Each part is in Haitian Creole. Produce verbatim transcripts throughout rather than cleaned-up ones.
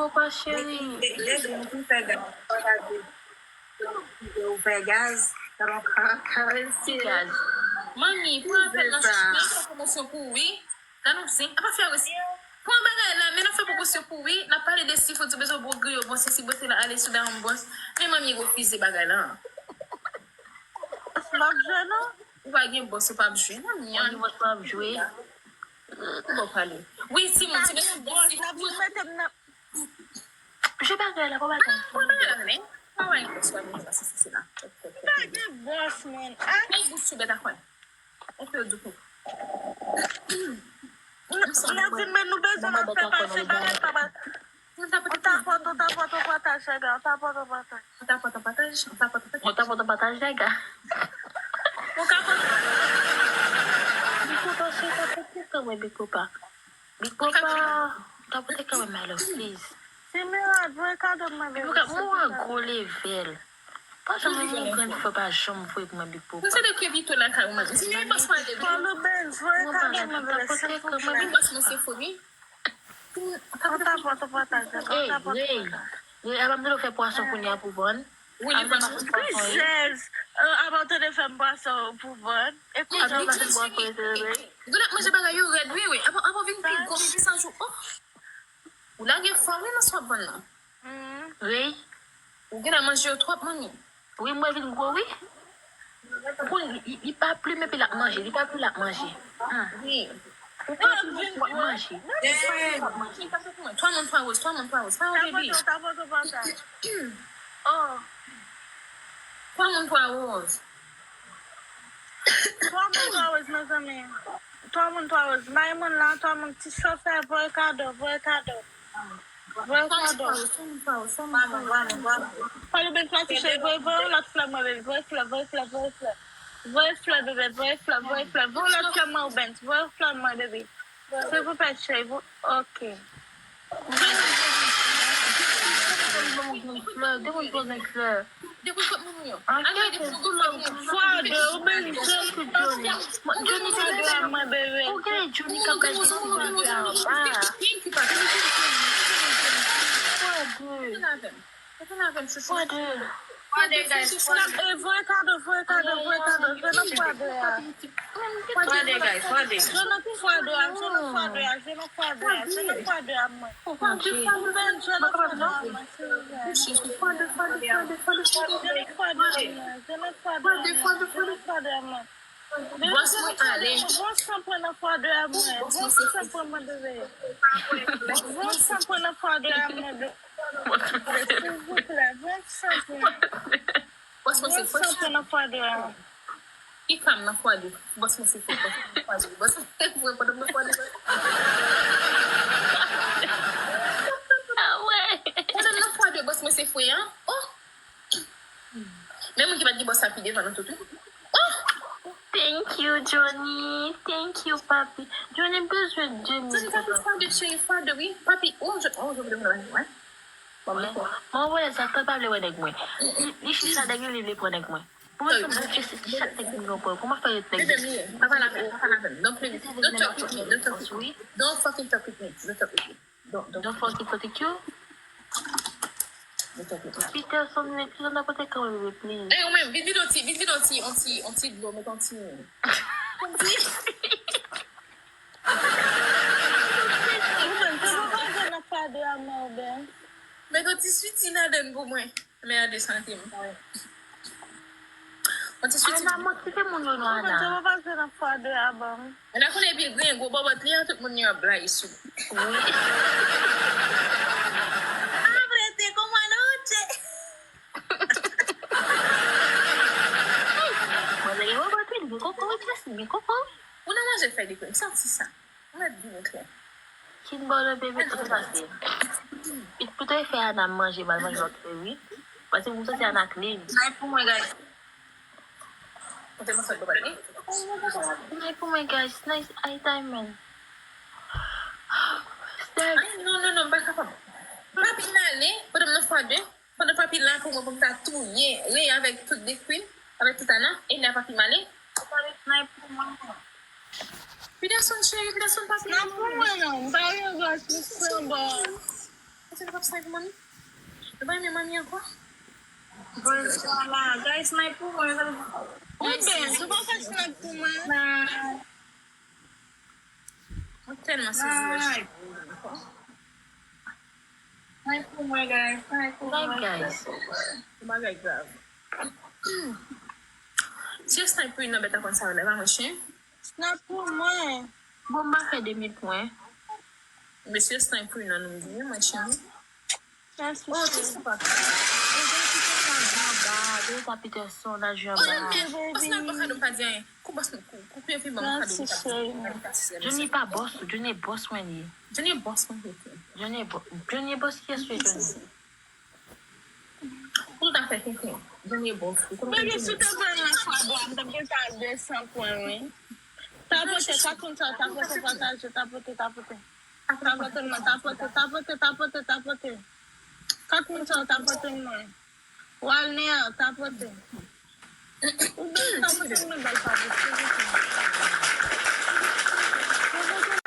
Papa cheri. Lè gen moun ki fè gaz, ou fè gaz, ou fè gaz, Ki gaz? Manmi, pran apèl nan chèch, men fè pwomosyon pou ou wi. Gad yon zen, apa fè wè si. Pran bagay la, men nan fè pwomosyon pou ou wi. N ap pale de sif, ou di bezwen bon griyo, bon sesi, bon sela, ale sou dam bòs. Men manmi refize bagay la. M ap jwe non. Ou pa gen bòs, ou p ap jwe, manmi. Ou gen bòs, ou p ap jwe. Ou pa pale. Wi, timoun, ti mesye, Bòs la pou mete m nan. Je bagay la, pa bagay. Pran bagay la, men. Pa wè yon bòs, pa gen bòs, sesi, sela. Pa gen bòs, man. Ah, Kay bouch sou bèt a kwè. Ou pe di kou. Nadine, men nou bezwen nan fè pase bagay pa ba. Mwen ta On tapòt, on tapòt, on pataj, chèga. On tapòt, on pataj. Ou ta pòt an pataj, ou ta pòt an pataj. On tapòt, on pataj, chèga. Ou ka pòt an pataj. Big Papa, chèga, pote kanmè, Big Papa. Big Papa, ta pote kanmè, my love, please. Si Mirad voye kado mwen, Big Papa, mwen an gwo level. Pa janm yon grann frè pa janm voye pou mwen, Big Papa. Mwen se de kwe bito la kay ou mwen. Si men bòs mwen de. Fò Lubens voye kado mwen, bebe, silvouplè. Men bòs mwen se foli. On tapòt, on pataj, on tapòt, on pataj. Ey, ey, aba m te fè pwason kounye a pou vann. Wi, li vann. Jèz. Aba m te fè m pwason pou vann. E kounye a m ap fè pwason, bebe. Donat manje bagay yo rèd, wi, wi. Avan, avan vin pi gwo, vin pi sanjou. Oh. Ou lage fò, wi, nan sa w ap vann nan. Wi. Ou genlè manje yo twòp, manmi. Wi, mwen vin gwo, wi. Pou li, li, li pa plim epi l ap manje, li pa plim l ap manje. Wi. Ou pa plim epi w ap manje. Twa moun, twa woz, twa moun, twa woz. Pa yon bebi. Tapote, tapote, pataj. Oh. Twa moun, twa woz. Twa moun, twa woz, mezanmi. Twa moun, twa woz. May moun la, twa moun, ti chofè, voye kado, voye kado. Voye kado. Fò Lubens pa touche, voye, voye yon lòt flè mwen, bebe. Voye flè, voye flè, voye flè. Voye flè, bebe, voye flè, voye flè. Voye yon lòt flè mwen, Lubens. Voye flè mwen, bebe. Silvouplè, cheri, vo-, ok. Dekouvri kot moun yo. Ale dekouvri kot moun yo. Fwa de, ou bezwen Johnny. Johnny fwa de a mwen, bebe. Ou gen Johnny k ap gade ti bagay anba. Fwa de. Fwa de. Fwa de, guys, fwa de. E voye kado, voye kado, voye kado. Jwe nan fwa de a. Fwa de, guys, fwa de. Jwe nan fwa de a, jwe nan fwa de a, jwe nan fwa de a, jwe nan fwa de a mwen. Jwe nan fwa de a mwen, silvouplè. Jwe nan fwa de a mwen, jwe nan fwa de a mwen, jwe nan fwa de a mwen, jwe nan fwa de a mwen. Bebe, jwe nan fwa de a mwen. Bon san pran nan fwa de a mwen. Bon san pran mwen, bebe. Bon san pran nan fwa de a mwen, bebe. Silvouplè, bon san pran. Bon san pran nan fwa de a mwen. Ki kam nan fwa de? Bòs mwen se fò, bòs mwen se fò, bòs mwen se fò, pandan mwen fwa de. Ah ouais. Pandan nan fwa de, bòs mwen se fò, an? Oh! Men moun ki pa t gen bòs la pi devan nan tout, wi. Oh! Thank you, Johnny. Thank you, papi. Johnny bezwen de mil. Johnny, papi, fwa de, cheri, fwa de, wi. Papi, oh, je, oh, je voudrais me ouais. Mwen wè Zatan pa vle wè nèg mwen. Li, li chita dèyè li vle pran nèg mwen. Pou mwen, se mwen ki chak nèg mwen pran. Kòman fè ret nèg? Bebe, m ye. Pa pale avè m, pa pale avè m. Don't play with me. Don't talk with me. Don't talk with me. Don't fucking talk with me. Don't talk with me. Don't, don't. Don't fucking talk with you. Don't talk with me. Peterson, men Peterson nan pote kanmè, bebe, please. Ey, ou menm, vin, vin yon ti, vin, vin yon ti, yon ti, yon ti dlo, met yon ti. Ou menm, se pou pa jwe nan fwa de a mwen, ou ben. Met yon ti switi ladann pou mwen. Merde, sante m. Yon ti switi. Ana, mwen kite moun yo non, Ana. Mwen te pase nan fwa de a ban m. Ana konnen epi grengo bòbòt li an, tout moun yo ap blayi sou li. Wi. Abrete, como anoche. Mwen te gen bòbòt wi, li gen koko wi, Jesse, li gen koko wi. Ou nan manje fèy de kwen, m santi sa. Mwen di nou klè. Kin bò nan bebe tout pase. It pou te fè Ana manje, mal manje lòt fè wi. Paske m santi Ana clean. Nay pou mwen, guys. Ou te manje bòbòt li? Nay pou mwen, guys. Nice eye diamond. Ay, non, non, non, m pa kapab. Papi n ale, pandan m nan fwa de. Pandan papi la pou mwen, pou m ta touye, reye avèk tout de queen, avèk tout Ana, e lè papi m ale. Peterson cheri, Peterson papi. Nan pou mwen non, m pa gen gòs, m sanbò. Sa pou manmi. Ou pa renmen manmi ankò? Bonjou, la. Guys, may pou mwen. Ou bèl, ou pa fè snak pou mwen. Mwen tèlman sezi wè. May pou mwen, guys. May pou mwen. Guys. Yon bagay grav. Si yo snipe pou yon nan bèt a konn sa yo lè pa mwen chen. Snak pou mwen. Bon, m pa fè de mil pwen. Mesye snipe pou yon nan nou di mwen chen. Mèsi, Oh, cheri. ti sou papa. Ou gen ti kòb lajan anba, de ta Peterson, lajan anba. Ou nan kado m pa di anyen. Kou bòs m, kou, kou pye fi ban m kado m pa di anyen. Johnny pa bòs, Johnny bòs mwen ye. Johnny bòs mwen ye. Johnny bòs, Johnny bòs kiyès wi Johnny? Ou ta fè kenken. Johnny bòs. Bebe, si te pran yon fwa bwa, m t ap gen sa de san pwen, wi. Tapote, kat moun sa, tapote, pataje, tapote, tapote. Tapote, mwen, tapote, tapote, tapote, tapote. Kat moun sa, tapote, mwen. Walner, tapote. Ou bèl tapote, mwen, bèl tapote.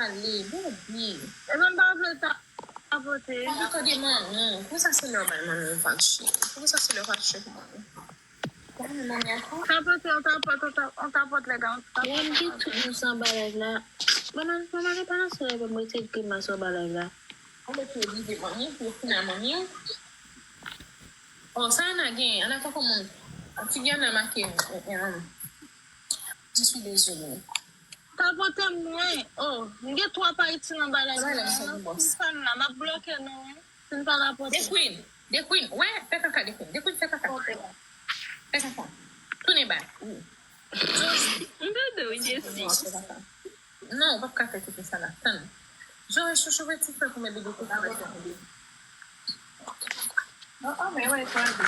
Ale, baby. E mwen pa vle tapote. Ou tande manmi. Pou sa se lè w bay manmi fache. Pou sa se lè w fache pou manmi. Ou pa renmen manmi ankò? Tapote, on tapote, on tapote, on tapote, lè gars, on tapote. Mwen di tout moun sa anba live la. Mwen mwen mwen pa nan sou live mwen te grimas anba live la. Ou mete rive manmi, pou fini a manmi. Oh, sa Ana gen, Ana pa kòman. Figi Ana make. Je suis désolée. Tapote mwen. Oh, m gen twa pa itil anba live la. Pou fanm la, m ap bloke nou, wi. Si n pa tapote. The Queen, The Queen, wè, fè kaka The Queen, The Queen fè kaka. Fè kaka. Tounen bay. M tande w Jesi. Non, ou p ap ka fè kaka sa la. Tann. Joe chouchou fè ti frè pou mwen bebe pou travay sa mwen. Oh, oh, men wè, tande.